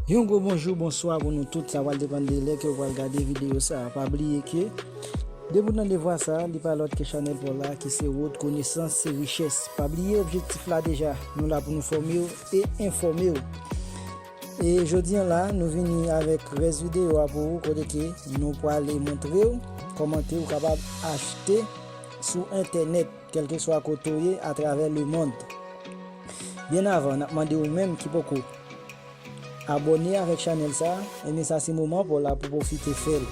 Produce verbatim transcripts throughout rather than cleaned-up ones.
Yon gwo bonjou, bonswa pou nou tout. Sa pral depann de lè ke w pral gade videyo sa a. Pa bliye ke depi w tande vwa sa a, li pa lòt ke chanèl pa w la, ki se Wot Konesans se Richès. Pa bliye objektif la deja. Nou la pou nou fòme w e enfòme w. E jodi a la, nou vini avèk rès videyo a pou ou, kote ke nou prale montre w kòman ke ou kapab achte sou entènèt, kèlkeswa kote w ye atravè lemonn. Byen avan, n ap mande ou menm ki poko abòne avèk chanèl sa a, ebyen sa se moman pa w la pou pwofite fè l.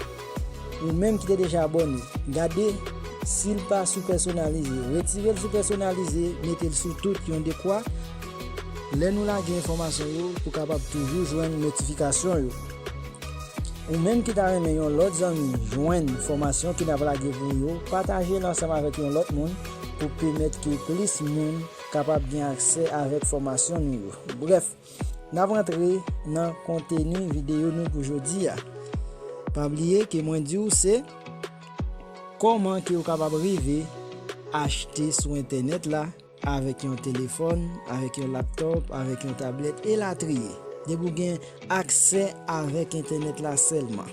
Ou menm ki te deja abòne, gade si l pa sou pèsonalize. Retire l sou pèsonalize, mete l sou tout yon dekwa. Lè nou lage enfòmasyon yo, pou kapab toujou jwenn notifikasyon yo. Ou menm ki ta renmen yon lòt zanmi jwenn fòmasyon ke n ap lage pou yo, pataje l ansanm avèk yon lòt moun pou pèmèt ke plis moun kapab gen aksè avèk fòmasyon nou yo. Brèf, n ap rantre nan konteni videyo nou pou jodi a. Pa bliye ke mwen di w se kòman ke w kapab rive achte sou entènèt la avèk yon telefòn, avèk yon laptòp, avèk yon tablèt, elatriye. Depi w gen aksè avèk entènèt la sèlman.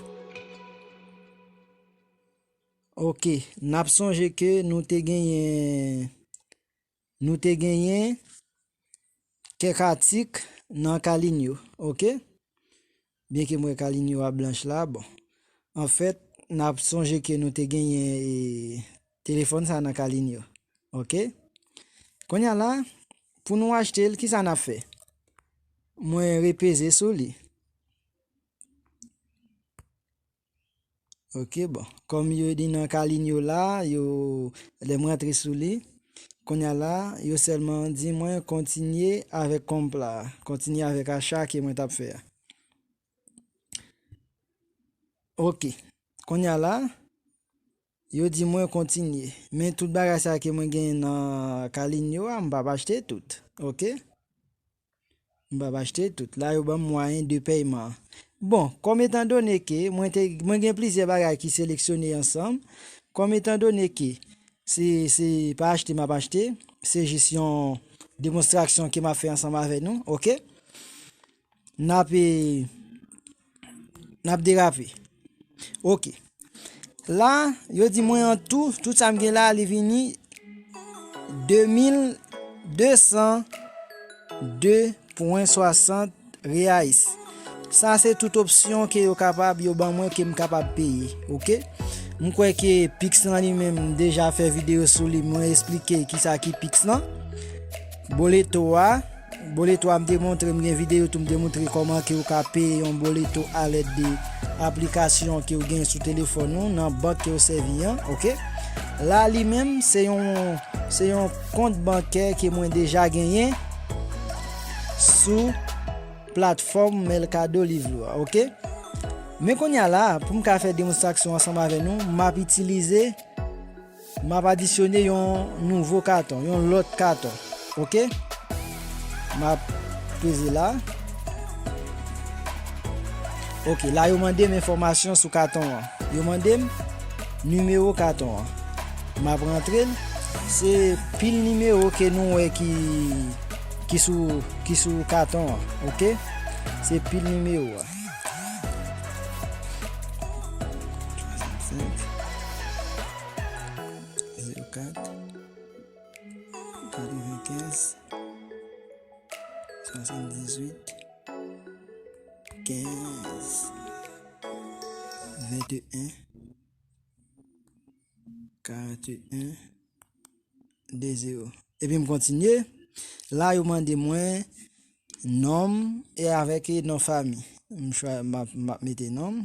Oke, n ap sonje ke nou te genyen, nou te genyen kèk atik nan Kalinyo, oke? Byenke m wè Kalinyo a blanch la, bon. Anfèt, n ap sonje ke nou te genyen, e, telefòn sa nan Kalinyo, oke? Kounye a la, pou nou achte l, kisa n ap fè? Mwen repeze sou li. Oke, bon. Kòm yo di nan Kalinyo la, yo, lè m rantre sou li, kounye a la, yo sèlman di mwen kontinye avèk konp la, kontinye avèk acha ke mwen t ap fè a. Oke. Kounye a la, yo di mwen kontinye. Men tout bagay sa ke mwen genyen nan Kalinyo a, m p ap achte tout. Oke? M p ap achte tout. La, yo ban m mwayen de pèyman. Bon, kòm etan done ke mwen te, mwen gen plizyè bagay ki seleksyone ansanm, kòm etan done ke se, se pa achte m ap achte, se jis yon demonstrasyon ke m ap fè ansanm avè nou, oke? N ap, e, n ap derape. Oke. La, yo di mwen an tou, tout sa m gen la, li vini de mil de san de pwen swasant reais. Sa se tout opsyon ke yo kapab, yo ban mwen ke m kapab peye, oke? M kwè ke Pix lan li menm, m deja fè videyo sou li, mwen esplike kisa ki Pix lan. Boleto a, Boleto a m te montre, m gen videyo tou m te montre kòman ke ou ka peye yon boleto alèd de aplikasyon ke ou gen sou telefòn ou nan bank ke ou sèvi an, oke? La li menm, se yon, se yon kont bankè ke mwen deja genyen sou platfòm Mercado Livre a, oke? Men kounye a la, pou m ka fè demonstrasyon ansanm avè nou, m ap itilize M ap adisyone yon nouvo katon, yon lòt katon. Oke? M ap peze la. Oke, la yo mande m enfòmasyon sou katon an. Yo mande m nimewo katon an. M ap rantre l. Se pil nimewo ke nou wè ki, ki sou, ki sou katon an. Oke? Se pil nimewo a. Swasannsenk, zewo kat, katrevenkenz, swasanndizuit, kenz, venteyen, karanteyen, de zewo. Epi m kontinye. La, yo mande mwen non m e avèk non fanmi. M chwa-, m ap, m ap mete non m.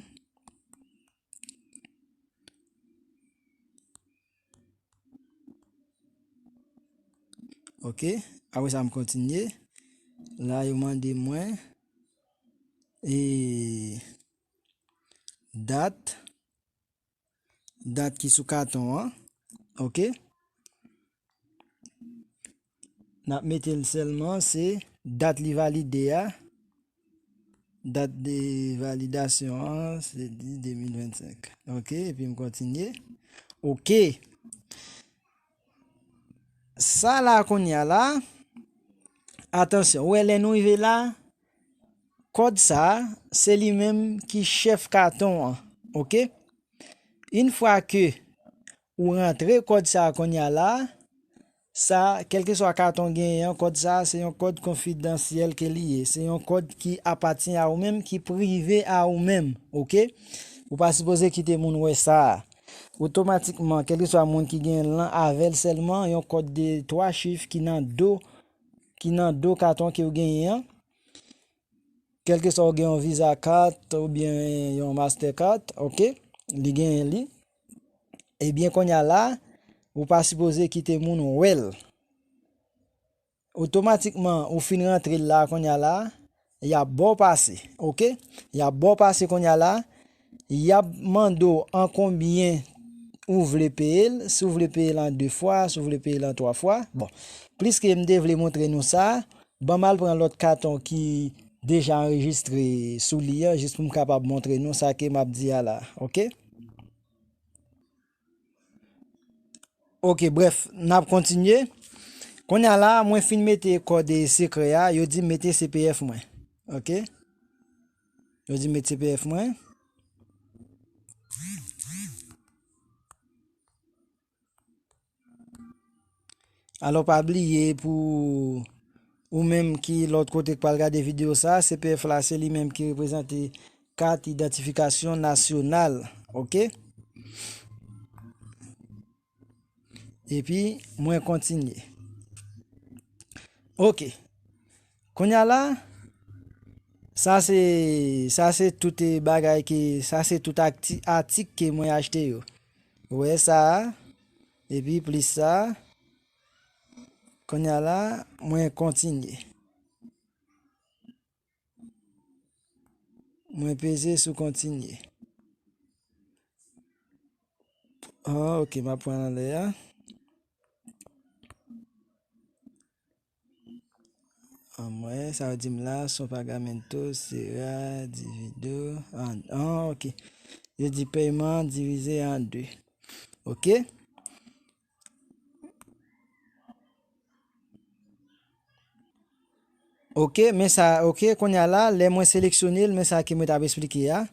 Oke. Apre sa, m kontinye. La, yo mande mwen, e, dat. Dat ki sou katon an. Oke. N ap mete l sèlman, se dat li valide a. Dat de validasyon an, se di de mil vennsenk. Oke, epi m kontinye. Oke. Sa la kounye a la, atansyon, ou wè lè nou rive la, kòd sa a, se li menm ki chèf katon an, oke? Yon fwa ke ou rantre kòd sa a kounye a la, sa, kèlkeswa katon genyen an, kòd sa a, se yon kòd konfidansyèl ke li ye. Se yon kòd ki apatyen a ou menm, ki prive a ou menm, oke? Ou pa sipoze kite moun wè sa a. Otomatikman, kèlkeswa moun ki genyen l lan, avè l sèlman, yon kòd de twa chif ki nan do, ki nan do katon ke w genyen an, kèlkeswa w gen yon Visa card oubyen yon Mastercard, oke, li genyen li. Ebyen, kounye a la, ou pa sipoze kite moun wè l. Otomatikman, ou fin rantre l la, kounye a la, y ap ba w pase, oke? Y ap ba w pase kounye a la, y ap mande w an konbyen ou vle peye l, si w vle peye l an de fwa, si w vle peye l an twa fwa. Bon, pliske m te vle montre nou sa, ban m al pran lòt katon ki deja anrejistre sou li an, jis pou m kapab montre nou sa ke m ap di a la, oke? Oke, brèf, n ap kontinye. Kounye a la, mwen fin mete kòd sekrè a, yo di m mete C P F mwen. Oke? Yo di m mete C P F mwen. Alò, pa bliye pou ou menm ki lòt kote k pral gade videyo sa, C P F la, se li menm ki reprezante kat idantifikasyon nasyonal, oke? Epi, mwen kontinye. Oke. Kounye a la, sa se, sa se tout, eh, bagay ke, sa se tout akti-, atik ke mwen achte yo. Ou wè sa a, epi plis sa a. Kounye a la, mwen kontinye. Mwen peze sou kontinye. Ah, oke, m ap pran anlè a. Anmwey, sa yo di m la, son pagamento será dividido en, ah, oke. Yo di pèyman divize an de. Oke. Oke, men sa, oke, kounye a la, lè mwen seleksyone l, men sa ke mwen t ap esplike a.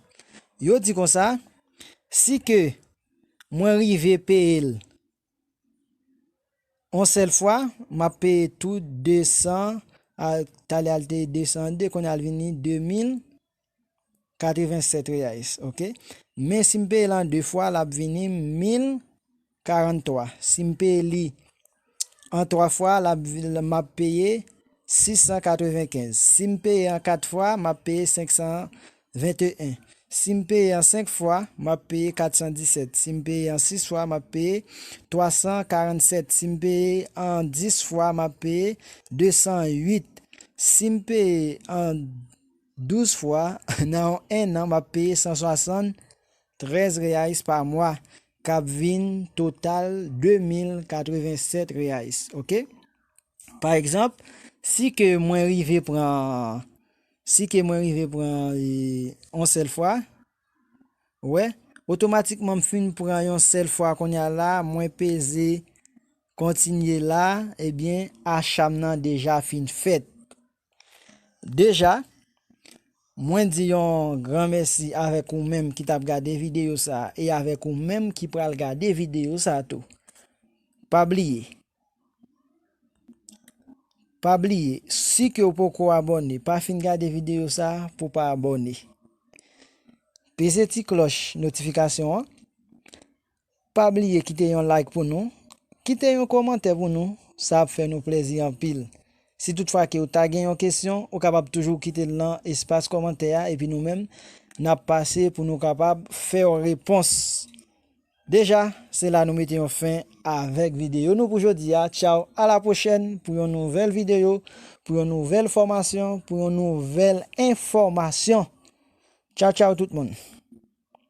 Yo di konsa, si ke mwen rive peye l yon sèl fwa, m ap peye tou de san, a, talè a l te de san de, kounye a l vini de mil katrevensèt reais, oke? Men si m peye l an de fwa, l ap vini mil karanntwa. Si m peye li an twa fwa, l ap vi-, m ap peye sis san katrevenkenz. Si m peye an kat fwa, m ap peye senk san venteyen. Si m peye an senk fwa, m ap peye kat san disèt. Si m peye an sis fwa, m ap peye twa san karannsèt. Si m peye an dis fwa, m ap peye de san uit. Si m peye an douz fwa, nan yon enn an, m ap peye san swasanntrèz reais pa mwa, k ap vin total de mil katrevensèt reais, oke? Pa egzanp, si ke mwen rive pran, si ke mwen rive pran, e, yon sèl fwa, wè, otomatikman m fin pran yon sèl fwa kounye a la, mwen peze kontinye la, ebyen, acha m nan deja fin fèt. Deja, mwen di yon gran mèsi avèk ou menm ki t ap gade videyo sa a e avèk ou menm ki pral gade videyo sa a tou. Pa bliye, pa bliye, si ke w poko abòne, pa fin gade videyo sa a pou w pa abòne. Peze ti klòch notifikasyon an. Pa bliye kite yon like pou nou, kite yon kòmantè pou nou, sa ap fè nou plèzi anpil. Si toutfwa ke w ta gen yon kesyon, ou kapab toujou kite l nan espas kòmantè a, epi nou menm, n ap pase pou nou kapab fè w repons. Deja, se la nou mete yon fen avèk videyo nou pou jodi a. Tchaw, a la pwochèn pou yon nouvèl videyo, pou yon nouvèl fòmasyon, pou yon nouvèl enfòmasyon. Tchaw, tchaw tout moun.